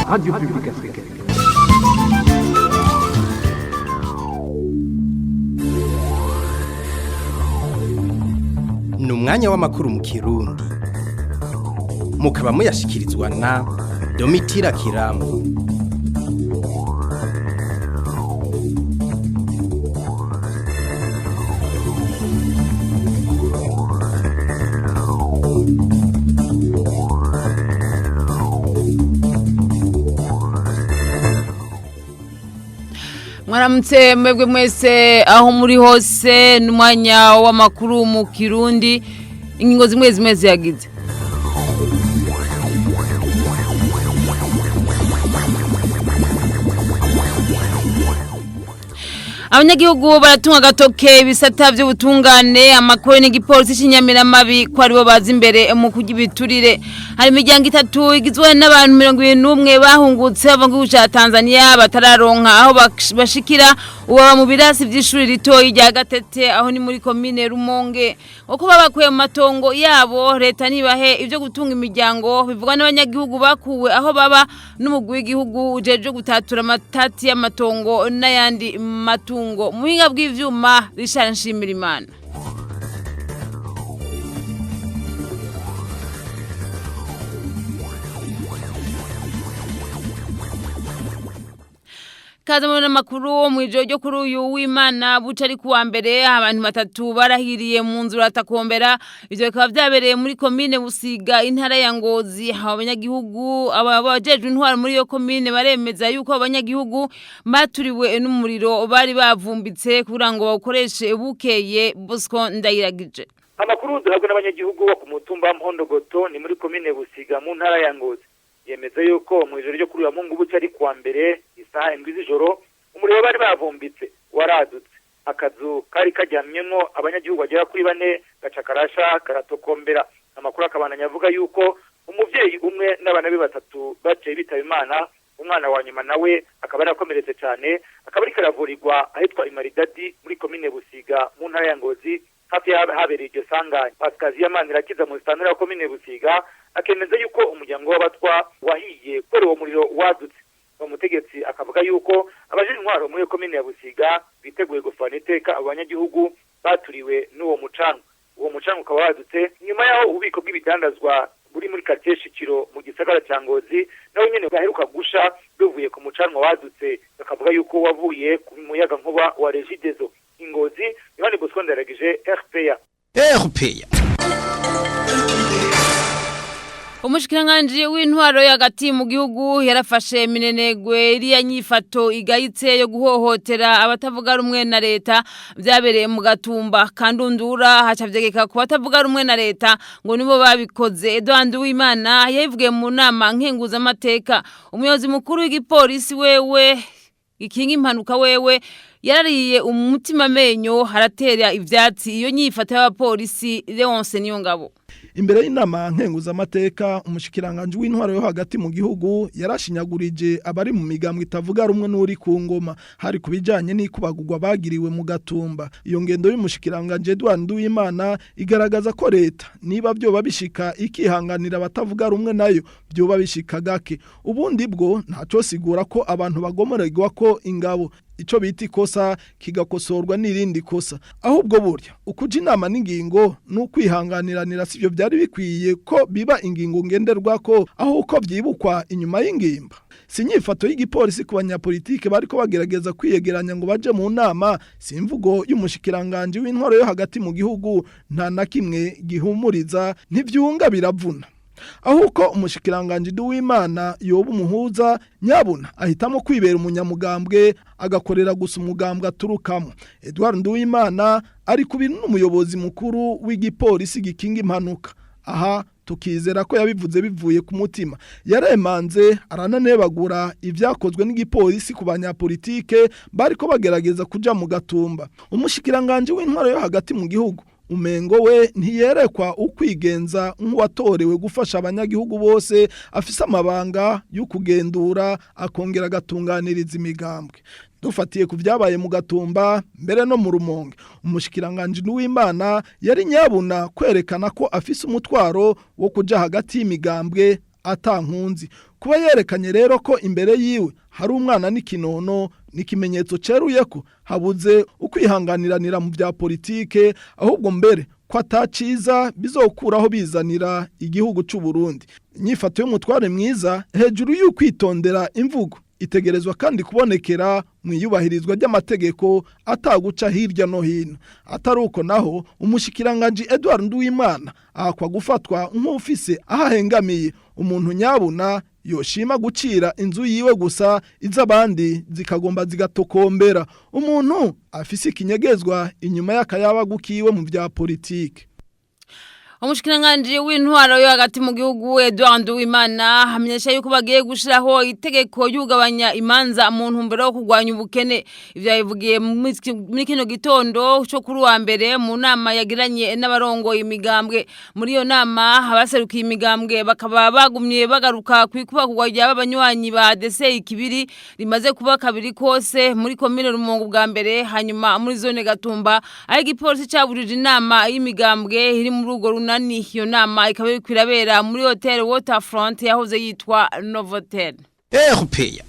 Radio Publique Africaine. Ni umwanya w'amakuru mu Kirundi, mukaba muyashikirizwa na Domitira Kirambo. Mwaramutse mwebwe mwese aho muri hose, n'umwanya w'amakuru mu Kirundi. Ingingo zimwe zimwe ziyagize: Abanyagihugu baratunga agatoke ibisata by'ubutungane, amakuru n'igipolisi cy'inyamiramabi ko aribo baza imbere mu kurya ibiturire. Hari imiryango itatu igizwe n'abantu 21 bahungutse bava mu gihugu cya Tanzania batararonka aho bashikira. Ubu mu birasi by'ishuri ritoyi rya Gatete, aho ni muri komine Rumonge. Uko babakuye mu matongo yabo, leta nibahe ibyo gutunga imiryango, bivugwa n'abanyagihugu bakuwe aho baba n'umugwi w'igihugu ujejwe gutatura amatati y'amatongo n'ayandi matungo. Muhinga bw'ivyuma, Richard Nshimirimana. Kaza mu makuru. Mu ijoro ryo kuri uyu w'Imana buca ari kuwa mbere, abantu batatu barahiriye mu nzu ratakombera. Ivyo bikaba vyabereye muri komine Busiga, intara ya Ngozi. Abo banyagihugu, aba bajejwe intwaro muri iyo komine, baremeza yuko abanyagihugu baturiwe n'umuriro bari bavumbitse kugira ngo bawukoreshe bukeye. Bosco Ndayiragije. Amakuru duhabwa n'abanyagihugu bo ku mutumba wa Mpondogoto, ni muri komine Busiga mu ntara ya Ngozi, yemeza yuko mu ijoro ryo kuri uyu Mungu buca ari kuwa mbere, isaha 7 z'ijoro, umuriro bari bavumbitse waradutse. Akazu kari karyamyemwo abanyagihugu bagera kuri bane gaca karasha, karatokombera. Amakuru akabandanya avuga yuko umuvyeyi umwe n'abana be batatu baciye bitaba Imana. Umwana wa nyuma nawe akaba yarakomeretse cyane, akaba ariko aravurirwa ahitwa Imaridadi muri komine Busiga mu ntara ya Ngozi, hafi habereye iryo sanganya. Pasikaziya Manirakiza mu sitantera ya komine Busiga akemeza yuko umuryango w'abatwa wahiye kubera uwo muriro wadutse. Uwo mutegetsi akavuga yuko abajejwe intwaro muri komine ya Busiga biteguye gufana iteka abo banyagihugu baturiwe n'uwo mucanwa. Uwo mucanwa ukaba wadutse nyuma y'aho ububiko bw'ibidandazwa buri muri quartier Shikiro mu gisagara ca Ngozi nawe nyene bwaheruka gusha bivuye ku mucanwa wadutse, bakavuga yuko wavuye ku muyaga nkuba wa Regideso. Ingozi, Yohani Bosco Ndaragije, RPA. RPA. Umushikiranganji w'intwaro hagati mu gihugu yarafashe minenegwe iriya nyifato igayitse yo guhohotera abatavuga rumwe na leta byabereye mu Gatumba Kandundura. Hacavyegeka ku batavuga rumwe na leta ngo nibo babikoze. Edouard Uwimana yabivugiye mu nama nkenguzamateka. Umuyobozi mukuru w'igipolisi wewe ikinga impanuka wewe yarariye umutima amenyo, haratera ivyatsi iyo nyifato y'abapolisi. Leonce Niyongabo. Imbere y'inama nkenguzamateka, umushikiranganji w'intwaro yo hagati mu gihugu yarashinyagurije abari mu migambwe itavuga rumwe n'uri ku ngoma, hari ku bijanye n'ikubagurwa bagiriwe mu Gatumba. Iyo ngendo y'umushikiranganji Edouard Nduwimana igaragaza ko leta, niba byoba bishika ikihanganira abatavuga rumwe nayo, byoba bishika gake. Ubundi bwo ntaco sigura ko abantu bagomorerwa ko ingabo, ico bita ikosa kigakosorwa n'irindi kosa. Ahubwo burya ukuja inama n'ingingo n'ukwihanganiranira sivyo byari bikwiye ko biba ingingo ngenderwako, aho uko vyibukwa inyuma y'ingimba. Si inyifato y'igipolisi ku banyapolitike bariko bagerageza kwiyegeranya ngo baje mu nama, si imvugo y'umushikiranganji w'intwaro yo hagati mu gihugu, nta na kimwe gihumuriza, ntivyunga biravuna. Aho uko umushikiranganji Duwimana yoba umuhuza, nyabuna ahitamo kwibera umunyamugambwe, agakorera gusa umugambwe aturukamo. Edouard Nduwimana ari kubi n'umuyobozi mukuru w'igipolisi gikinga impanuka. Aha tukizera ko yabivuze bivuye ku mutima. Yaremanze arananebagura ibyakozwe n'igipolisi ku banyapolitike bariko bagerageza kuja mu Gatumba. Umushikiranganji w'intwaro yo hagati mu gihugu umengo we ntiyerekwa ukwigenza nk'uwatorewe gufasha abanyagihugu bose, afise amabanga yo kugendura akongera agatunganiriza imigambwe. Dufatiye ku byabaye mu Gatumba mbere no mu Rumonge, Umushikiranganje Nduwimana yari nyabuna kwerekana ko afise umutwaro wo kuja hagati y'imigambwe atankunzi. Kuba yerekanye rero ko imbere yiwe hari umwana n'ikinono n'ikimenyetso ceruye ko habuze ukwihanganiranira mu bya politike, ahubwo mbere ko ataciza bizokuraho bizanira igihugu c'u Burundi. Inyifato y'umutware mwiza hejuru y'ukwitondera imvugo itegerezwa kandi kubonekera mu iyubahirizwa ry'amategeko ataguca hirya no hino. Atari uko naho umushikiranganje Edouard Nduwimana ahakwa gufatwa nk'ufise ahahengamiye. Umuntu nyabuna yoshima gucira inzu yiwe gusa, iz'abandi zikagomba zigatokombera. Umuntu afise ikinyegezwa inyuma y'akayabagu kiwe mu bya politike. Umushikiranganji w'intwaro yo hagati mu gihugu Edouard Nduwimana amenyesha yuko bagiye gushiraho itegeko yugabanya imanza mu ntumbero yo kurwanya ubukene. Ivyo yabivugiye muri kino gitondo cyo kuri wa mbere mu nama yagiranye n'abarongoye imigambwe. Muri iyo nama abaserukiye imigambwe bakaba bagumye bagaruka kwikubakugwa ry'abanywanyi ba ADC Ikibiri rimaze kuba kabiri kose muri komine Rumonge bwa mbere, hanyuma muri zone Gatumba aho igipolisi caburije inama y'imigambwe iri muri urwo runani. Iyo nama ikaba iriko irabera muri hotel Waterfront yahoze yitwa Novotel. RPA.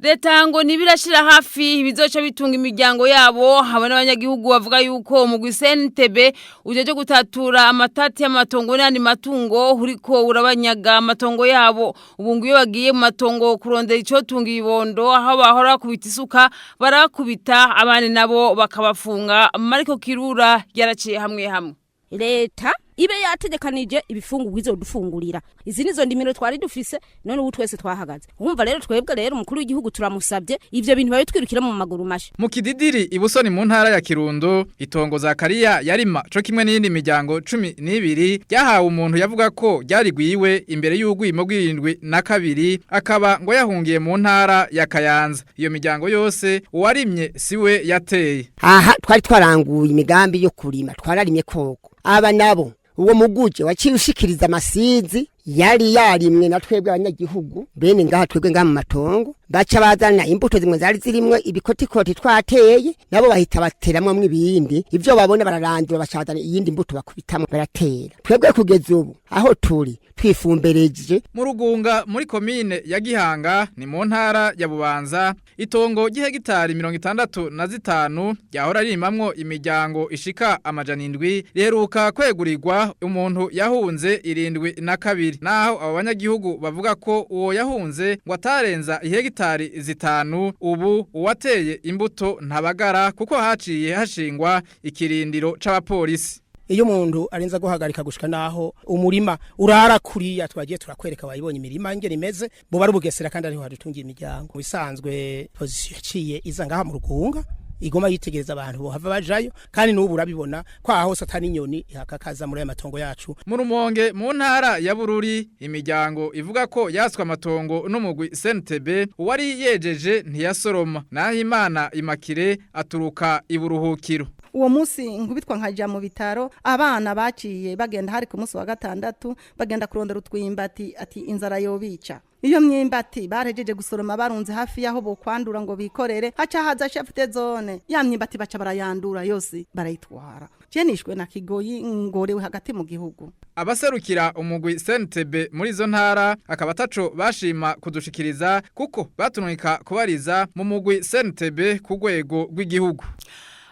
Leta ngo ntibirashira hafi ibizoca bitunga imiryango yabo. Hamwe n'abanyagihugu bavuga yuko umugwi CNTB ujeje gutatura amatati y'amatongo n'andi matungo uriko urabanyaga amatongo yabo. Ubu ngo iyo bagiye mu matongo kurondera icotunga ibibondo, aho bahora bakubita isuka barakubita, abandi nabo bakabafunga. Mariko Kirura yaraciye hamwe hamwe. Leta ibe yategekanije ibifungurwa izodufungurira. Izi nizo ndimiro twari dufise, none ubu twese twahagaze. Urumva rero twebwe rero umukuru w'igihugu turamusabye ivyo bintu babitwirukira mu maguru masha. Mu Kididiri ibusoni mu ntara ya Kirundo, itongo Zakariya yarima co kimwe n'iyindi miryango 12 ryahawe umuntu yavuga ko ryarigwiwe imbere y'ugwimo rw'irindwi na kabiri, akaba ngo yahungiye mu ntara ya Kayanza. Iyo miryango yose uwarimye siwe yateye. Aha twari twaranguye imigambi yo kurima, twararimye koko. Aba nabo uwo muguje waciye ushikiriza amasizi yari yarimwe na twebwe abanyagihugu bene ngaha, twebwe ngaha mu matongo, baca bazana imbuto zimwe zari zirimwe ibikotikoti twateye, nabo bahita bateramwo ibindi. Ivyo babona bararandura, bacazana iyindi mbuto bakubitamwo baratera. Twebwe kugeza ubu aho turi twifumbereje. Mu Rugunga muri komine ya Gihanga ni mu ntara ya Bubanza, itongo ry'ihegitari 65 ryahora ririmamwo imiryango ishika 700 riheruka kwegurirwa umuntu yahunze 72. Naho abo banyagihugu bavuga ko uwo yahunze ngo atarenza ihegitari 5, ubu uwateye imbuto ntabagara kuko haciye hashingwa ikirindiro c'abapolisi. Iyo umuntu arenza guhagarika gushika naho umurima urara kuriya twagiye turakwereka wayibonye imirima ingene imeze, buba ari ubugesera kandi ariho hadutungiye imiryango. Bisanzwe position yaciye iza ngaha mu Rugunga igoma yitegereza abantu bohava bajayo, kandi n'ubu urabibona ko aho hose atari inyoni ihakakaza muri aya matongo yacu. Mu Rumonge mu ntara ya Bururi, imiryango ivuga ko yaswe amatongo n'umugwi CNTB uwari yejeje ntiyasoroma. Nahimana Imakire aturuka iburuhukiro. Uwo munsi nkubitwa nkaja mu bitaro, abana baciye bagenda, hari ku munsi wa gatandatu, bagenda kurondera utwimbati ati inzara yobica. Iyo myimbati barejeje gusoroma barunze hafi yaho bokwandura ngo bikorere, haca haza chef de zone, ya myimbati baca barayandura yose barayitwara. Je nishwe na kigoyi ngorewe hagati mu gihugu. Abaserukira umugwi CNTB muri izo ntara akaba ataco bashima kudushikiriza kuko batunwika kubariza mu mugwi CNTB ku rwego rw'igihugu.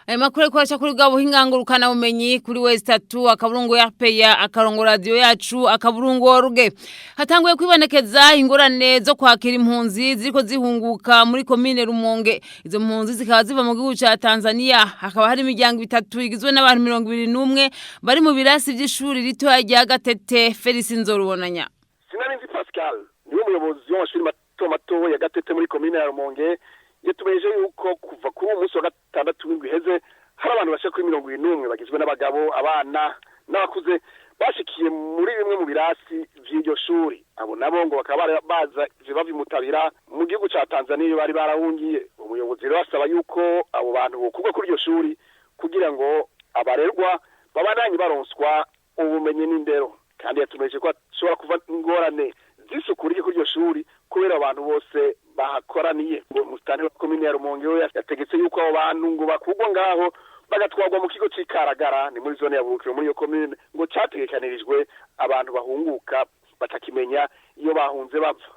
Ayo makuru ko aca kuri bwa buhingangurukana bumenyi kuri West 3 akaburungu ya RPA akarongo radio yacu akaburungu oruge. Hatanguye kwibonekeza ingorane zo kwakira impunzi ziriko zihunguka muri komine Rumonge. Izo mpunzi zikaba ziva mu gihugu ca Tanzania, hakaba hari imiryango itatu igizwe n'abantu 21 bari mu birasi by'ishuri ritoya rya Gatete. Felix Nzorubonanya. Sinarinzi Pascal niwe muyobozi w'amashuri mato mato ya Gatete muri komine ya Rumonge, yatumeje yuko kuva kuri uwo munsi wa gatandatu w'indwi iheze hari abantu bashika kuri 71 bagizwe n'abagabo, abana n'abakuze bashikiye muri bimwe mu birasi vy'iryo shuri. Abo nabo ngo bakaba baza bavimutabira mu gihugu ca Tanzania bari barahungiye. Umuyobozi rero asaba yuko abo bantu bokurwa kuri iryo shuri kugira ngo abarerwa babandanye baronswa ubumenyi n'indero. Kandi yatumeje ko ashobora kuva ingorane z'isuku rike kuri iryo shuri kubera abantu bose Bahakoraniye ngo musitani wa komine ya Rumonge we yategetse yuko abo bantu ngo bakugwa ngaho bagatwarwa mu kigo c'ikaragara, ni muri zone ya Burukiro muri iyo komine, ngo categekanirijwe abantu bahunguka batakimenya iyo bahunze bava.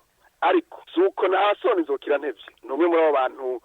Ariko suko na soni zokira ntevye ni umwe muri abo bantu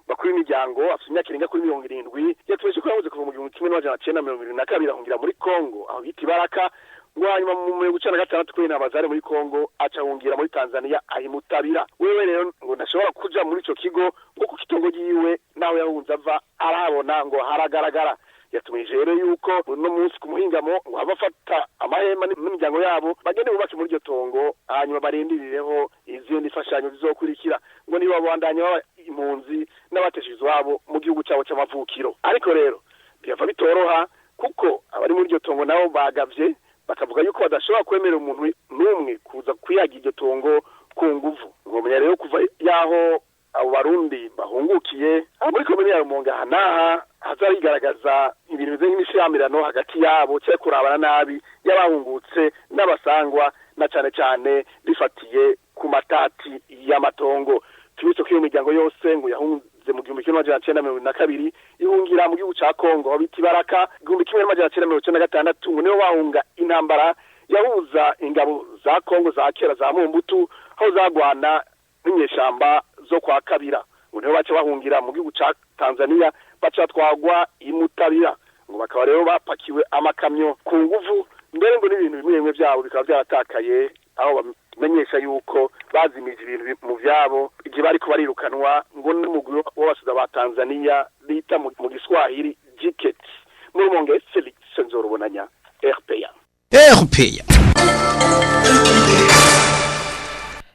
bakuru imiryango, afite imyaka irenga kuri 70. Yatubeshe ko yabuze kuva mu 1972 ahungira muri Kongo aho bita Ibaraka, ngo hanyuma mu 96 kuri intambara zari muri Kongo aca ahungira muri Tanzania ahimutabira. Wewe rero ngo ntashobora kuja muri ico kigo ngo kuko itongo ryiwe naho yahunze ava arahabona, ngo haragaragara. Yatumije rero yuko uno munsi ku muhingamo ngo abafata amahema n'imiryango yabo bagende bubake muri iryo tongo, hanyuma barindirireho izindi mfashanyo zizokurikira, ngo niba babandanya baba impunzi n'abateshejwe iwabo mu gihugu cyabo c'amavukiro. Ariko rero byava bitoroha kuko abari muri iryo tongo nabo bagavye, bakavuga yuko badashobora kwemera umuntu n'umwe kuza kwiyaga iryo tongo ku nguvu. Ngo menya rero kuva yaho abo Barundi bahungukiye muri komine ya Rumonge, aha n'aha hazarigaragaza ibintu bimeze nk'imishamirano hagati yabo cyangwa kurabana nabi y'abahungutse n'abasangwa, na cane cane bifatiye ku matati y'amatongo. Tubitse ko iyo miryango yose ngo yahunze mu 1972 ihungira mu gihugu ca Kongo aho bita Ibaraka, 1996, ngo nibo bahunga intambara yahuza ingabo za Kongo za kera za Mumbutu aho zagwana n'inyeshamba zo kwa Kabira, ngo nibo baca bahungira mu gihugu ca Tanzania, baca batwagwa imutabira, ngo bakaba rero bapakiwe amakamyo ku nguvu, mbere ngo n'ibintu bimwe bimwe byabo bikaba byaratakaye, aho bamenyesha yuko bazimije ibintu mu vyabo igihe bariko barirukanwa ngo n'umugwi w'abasuda ba Tanzania bita mu Giswahili JKT. Mu Rumonge, Felix Nzorubonanya, RPA. RPA.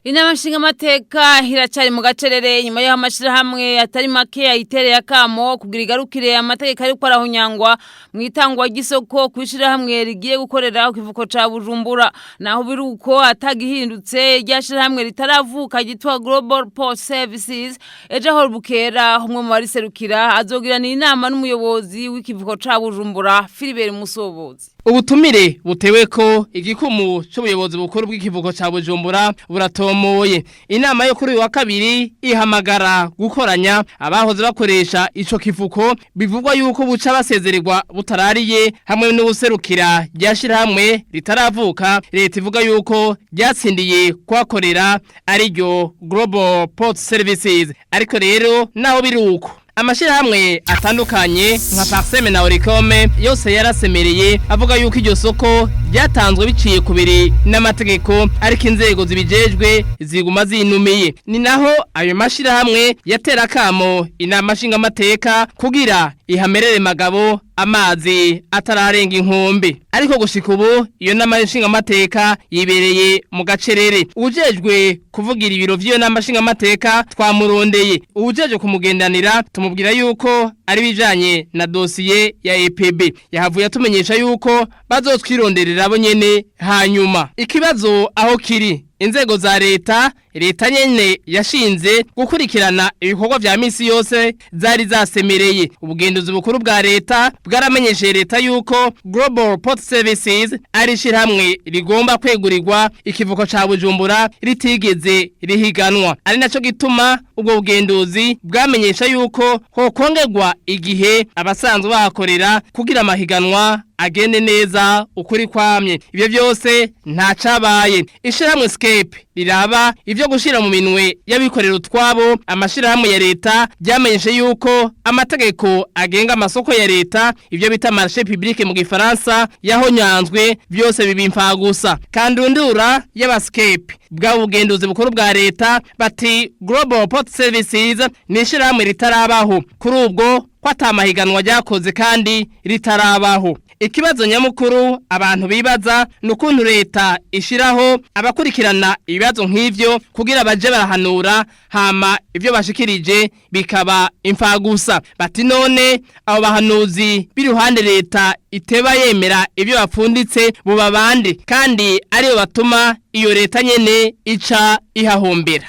Inama nshingamateka iracari mu gacerere nyuma y'aho amashirahamwe atari make ayitereye akamo kugira igarukire amategeko ariko arahonyangwa mu itangwa ry'isoko kw'ishirahamwe rigiye gukorera ku kivuko ca Bujumbura. Naho biri uko atagihindutse, rya shirahamwe ritaravuka ryitwa Global Port Services, ejo aho bukera umwe mu bariserukira azogirana inama n'umuyobozi w'ikivuko ca Bujumbura, Philibert Musobozi. Ubutumire butewe ko igikumu c'ubuyobozi bukuru bw'ikivuko ca Bujumbura buratomoye. Inama yo kuri uyu wa kabiri ihamagara gukoranya abahoze bakoresha ico kivuko bivugwa yuko buca basezererwa butarariye, hamwe n'ubuserukira ryashirahamwe ritaravuka leta ivuga yuko ryatsindiye kwakorera, ariryo Global Port Services. Ariko rero naho biri uko, amashirahamwe atandukanye nka Parseme na Oricome yose yarasemereye avuga yuko iryo soko ryatanzwe biciye kubiri n'amategeko, ariko inzego zibijejwe ziguma zinumiye. Ni naho ayo mashirahamwe yatera kamo inama nshingamateka kugira ihamerere magabo amazi atararenga inkombe. Ariko gushika ubu iyo nama nshingamateka yibereye mu gacerere. Ujejwe kuvugira ibiro vy'iyo nama nshingamateka twamurondeye, ujejwe kumugendanira tumubwira yuko ari bijanye na dosiye ya EPB. Yahavuye atumenyesha yuko bazotwironderera bo nyene. Hanyuma ikibazo aho kiri, inzego za leta, leta nyene yashinze gukurikirana ibikorwa vya misi yose, zari zasemereye. Ubugenduzi bukuru bwa leta bwaramenyesheje leta yuko Global Port Services ari ishirahamwe rigomba kwegurirwa ikivuko ca Bujumbura ritigeze rihiganwa, ari naco gituma ubwo bugenduzi bwamenyesha yuko hokongerwa igihe abasanzwe bahakorera kugira amahiganwa agende neza ukuri kwamye. Ibyo byose nta cabaye. Ishirahamwe Scape riraba ivyo gushira mu minwe y'abikorera utwabo amashirahamwe ya leta ryamenyeshe yuko amategeko agenga amasoko ya leta, ivyo bita marché public mu gifaransa, yahonyanzwe, byose biba gusa. Kandundura y'abascape bwa bugenduzi bukuru bwa leta bati Global Port Services ni ishirahamwe ritarabaho, kuri ubwo ko atamahiganwa ryakoze kandi ritarabaho. Ikibazo nyamukuru abantu bibaza ni ukuntu leta ishiraho abakurikirana ibibazo nk'ivyo kugira baje barahanura, hama ivyo bashikirije bikaba imfagusa. Bati none abo bahanuzi b'iruhande leta iteba yemera ibyo bapfunditse buba bande, kandi aribo batuma iyo leta nyene ica ihahombera?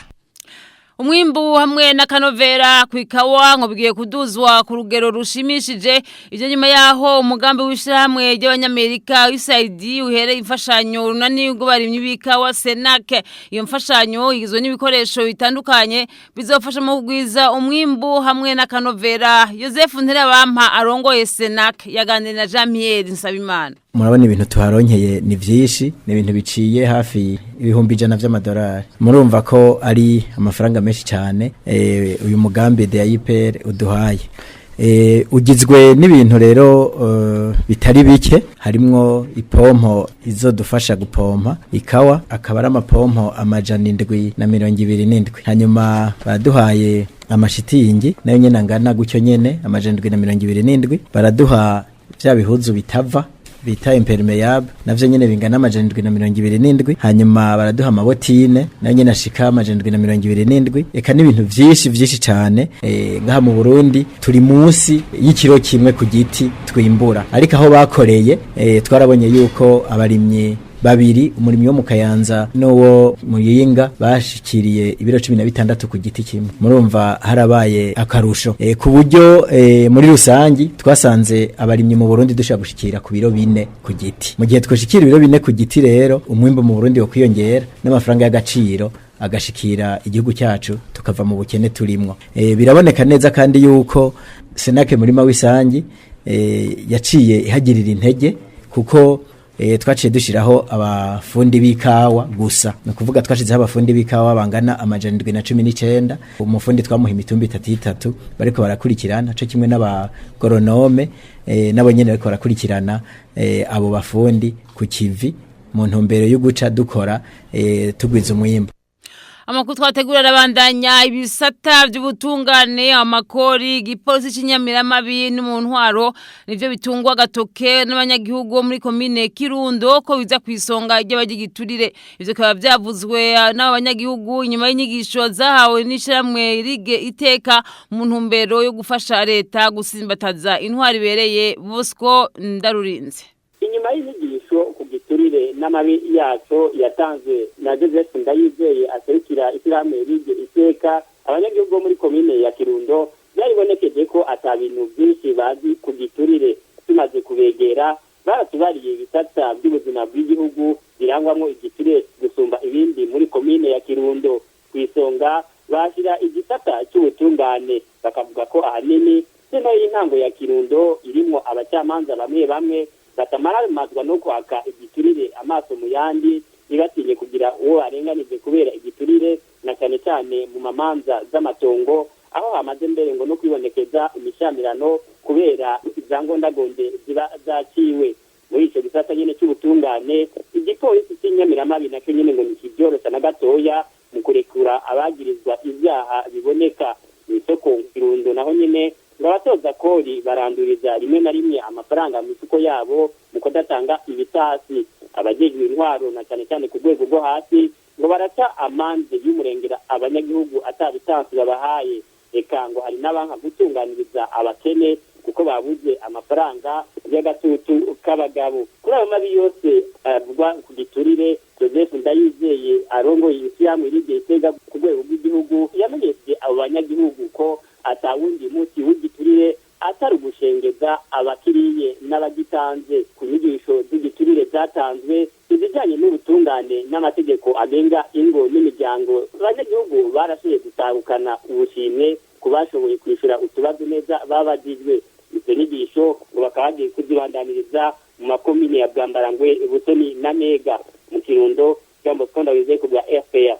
Umwimbu hamwe na kanovera kwikawa ngo bigiye kuduzwa ku rugero rushimishije ivyo nyuma yaho umugambi w'ishirahamwe ry'abanyamerika USAID uhereye imfashanyo runani rwo barimyi b'ikawa Senac. Iyo mfashanyo igizwe n'ibikoresho bitandukanye bizofasha mu kugwiza umwimbu hamwe na kanovera. Joseph Nterabampa arongoye Senac yaganiriye na Jean Pierre Nsabimana. Murabona ibintu tuharonkeye ni byinshi, ni ibintu biciye hafi 100,000 by'amadolari. Murumva ko ari amafaranga menshi cyane. Uyu mugambi DAIPR uduhaye ugizwe n'ibintu rero bitari bike, harimwo ipompo izodufasha gupompa ikawa, akaba ari amapompo 727. Hanyuma baraduhaye amashitingi nayo nyene angana gutyo nyene 727. Baraduha vya bihuzu bitava bita impermeable navyo nyene bingana 727. Hanyuma baraduha amabotine nayo nyene ashika 727. Eka n'ibintu vyinshi vyinshi cane. Ngaha mu Burundi turi munsi y'ikiro kimwe ku giti twimbura, ariko aho bakoreye twarabonye yuko abarimyi babiri, umurimyi wo mu Kayanza n'uwo Muyinga, bashikiriye ibiro 16 ku giti kimwe. Murumva harabaye akarusho ku buryo muri rusangi twasanze abarimyi mu Burundi dushobora gushikira ku biro 4 ku giti. Mu gihe twoshikira ibiro 4 ku giti rero, umwimbu mu Burundi wo kwiyongera n'amafaranga y'agaciro agashikira igihugu cyacu, tukava mu bukene turimwo. Biraboneka neza kandi yuko Senake murima w'isangi yaciye ihagirira intege, kuko twaciye dushiraho abafundi b'ikawa gusa. Ni ukuvuga twashizeho abafundi b'ikawa bangana 719. Umufundi twamuha imitumba 3 bariko barakurikirana, co kimwe n'abagoronome nabo nyene bariko barakurikirana abo bafundi ku kivi, mu ntumbero yo guca dukora tugwiza umwimbu. Amakuru twategura arabandanya. Ibisata by'ubutungane, amakori, igipolisi cy'inyamiramabi n'umuntwaro nivyo bitungwa agatoke n'abanyagihugu bo muri komine Kirundo ko biza ku isonga ry'abagigiturire. Ivyo bikaba byavuzwe n'aba banyagihugu inyuma y'inyigisho zahawe n'ishirahamwe Rige Iteka mu ntumbero yo gufasha leta gusimbataza intwari ibereye. Bosco Ndarurinze. Inyuma y'inyigisho ku giturire n'amabi yaco yatanzwe na Joseph Ndayizeye aserukira ishyirahamwe Rige Iteka, abanyagihugu bo muri komine ya Kirundo byaribonekeje ko ata bintu byinshi bazi ku giturire. Tumaze kubegera baratubariye ibisata by'ubuzima bw'igihugu birangwamwo igiturire gusumba ibindi muri komine ya Kirundo. Ku isonga bashyira igisata cy'ubutungane, bakavuga ko ahanini sentare y'intango ya Kirundo irimwo abacamanza bamwe bamwe batamaramazwa no kwaka igiturire amaso mu yandi, ntibatinye kugira uwo barenganije kubera igiturire, na cyane cyane mu mamanza z'amatongo, aho hamaze mbere ngo no kwibonekeza imishamirano kubera izangondagonde ziba zaciwe. Muri ico gisata nyene cy'ubutungane, igipolisi cy'inyamiramabi nacyo nyene ngo ntikivyorosha na gatoya mu kurekura abagirizwa ivyaha biboneka. Mw'isoko Kirundo naho nyene ngo abatoza kori baranduriza rimwe na rimwe amafaranga mu mifuko yabo mu kudatanga ibitasi. Abajejwe intwaro na cyane cyane ku rwego rwo hasi ngo baraca amande y'umurengera abanyagihugu atabitansi babahaye. Eka ngo hari n'abanka gutunganiriza abakene kuko babuze amafaranga y'agatutu k'abagabo. Kuri ayo mabi yose avugwa ku giturire, Joseph Ndayizeye arongoye ishyirahamwe Rige Iteka ku rwego rw'igihugu yamenyesheje abo banyagihugu ko atawundi muti w'igiturire atari ugushengeza abakiriye n'abagitanze. Ku nyigisho z'igiturire zatanzwe, izijanye n'ubutungane n'amategeko agenga ingo n'imiryango, abanyagihugu barashoboye gutahukana ubushimwe ku bashoboye kwishura utubazo neza babajijwe. Izo nyigisho ngo bakaba bagiye kuzibandaniriza mu makomine ya Bwambarangwe, Busoni na Mega. Mu Kirundo, Jean Bosco Ndawizeye ku bwa RPA.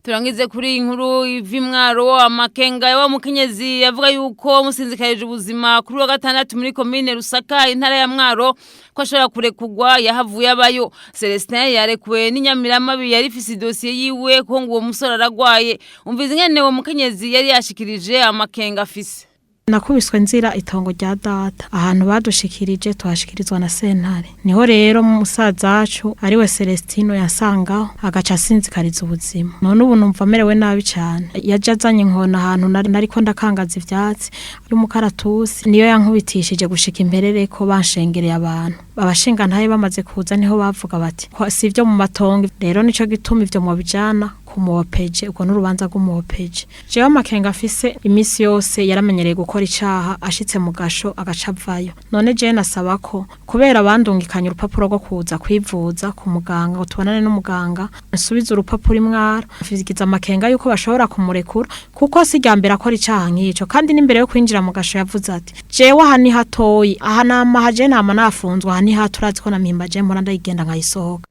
Turangize kuri inkuru ivimwaro amakenga wa mukenyezi yavuga yuko musinzikarije ubuzima kuri wa gatandatu muri komine Rusaka, intara ya Mwaro, ko ashobora kurekugwa yahavuye abayo. Celestin yarekuwe n'inyamiramabi yari ifise idosiye yiwe ko ngo uwo musore aragwaye. Umvize ingene uwo mukenyezi yari yashikirije amakenga afise. Nakubiswe nzira itongo rya data, ahantu badushikirije tuhashikirizwa na sentare. Niho rero musaza wacu ariwe Celestino yasangaho agaca asinzikariza ubuzima. None ubu numva amerewe nabi cyane. Yaje azanye inkona ahantu nariko ndakangaza ivyatsi y'umukaratusi, niyo yankubitishije gushika imperere ko banshengereye abantu. Abashingantahe bamaze kuza niho bavuga bati ko si ivyo mu matongo, rero nico gituma ivyo mubijana ku ku muopeje, ubwo n'urubanza rw'umuopeje. Jewe amakenga afise iminsi yose yaramenyereye gukora icaha, ashitse mu gasho agaca avayo. None jewe nasaba ko kubera bandungikanye urupapuro rwo kuza kwivuza ku muganga ngo tubonane n'umuganga, nsubize urupapuro imwaro. Mfigiza amakenga yuko bashobora kumurekura kuko si irya mbere akora icaha nk'ico, kandi n'imbere yo kwinjira mu gasho yavuze ati jewe aha ni hatoyi, aha nama je nama nafunzwe, aha ni hato, urazi ko na mpimba je mpora ndayigenda nkayisohoka.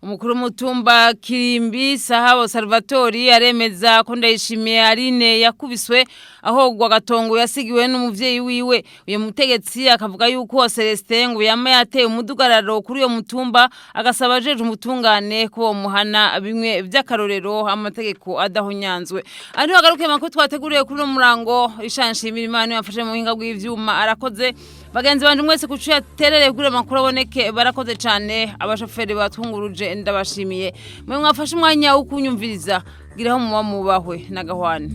Umukuru mutumba Kirimbi Sahabo Salvatori aremeza ko Ndayishimiye Aline yakubiswe aho gatongo yasigiwe n'umuvyeyi wiwe. Uyo mutegetsi akavuga yuko Celestin ngo yama yateye umudugararo kuri uyo mutumba, agasaba ajeje umutungane ko muhana bimwe vy'akarorero amategeko adahonyanzwe. Ariho agaruke makuru twateguriye kuri uno murango. Ishanshimira Imana yafashe mu buhinga bw'ivyuma, arakoze. Bagenzi banje mwese kucu yaterereye kuri amakuru aboneke, barakoze cane. Abashoferi batwunguruje ndabashimiye. Mwe mwafashe umwanya wo kunyumviriza, giraho muba mubahwe nagahwane.